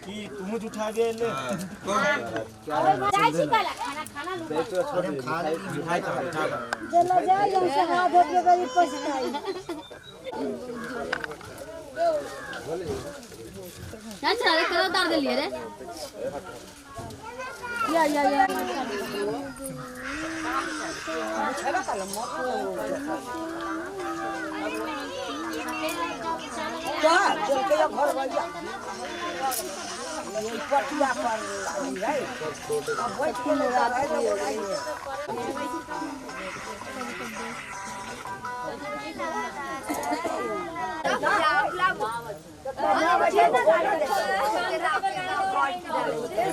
की तुम उठा के ले चला जाए हमसे हाथ धोके बड़ी पछताई। अच्छा रे करो उतार देलिए रे। या या या चल के घर भैया ये पटिया पर है अब बैठ के ले रहा है।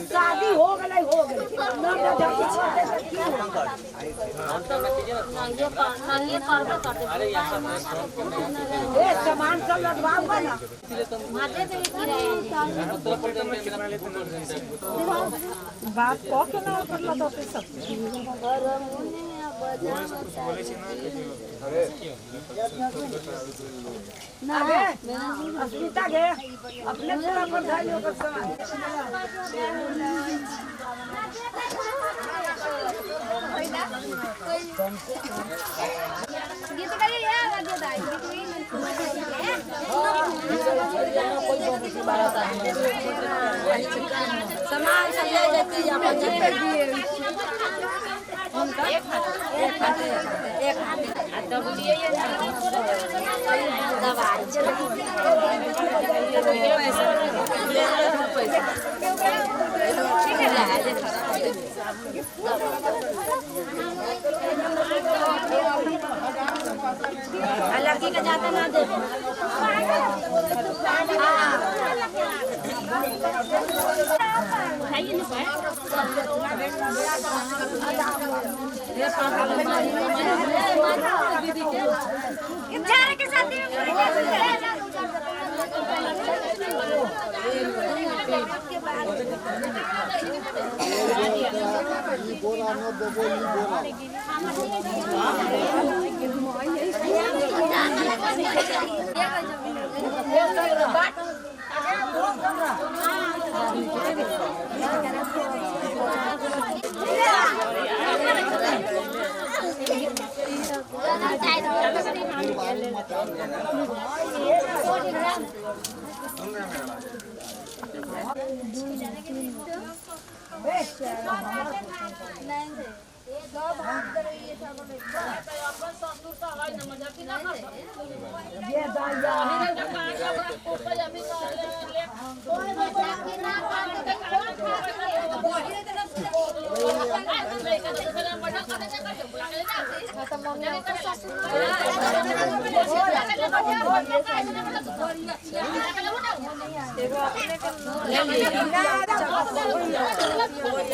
शादी हो गई हो गई सामान सब लदवाऊंगा ना। बात कह के ना कर ला तो सब अस्मिता के अपने पूरा पर धाई ओकर सामान। गीत करी या लगे दाई सामान सब ले जाती है अपन एक हाथ एक हाथ दवाई लड़की का जाता ना दे।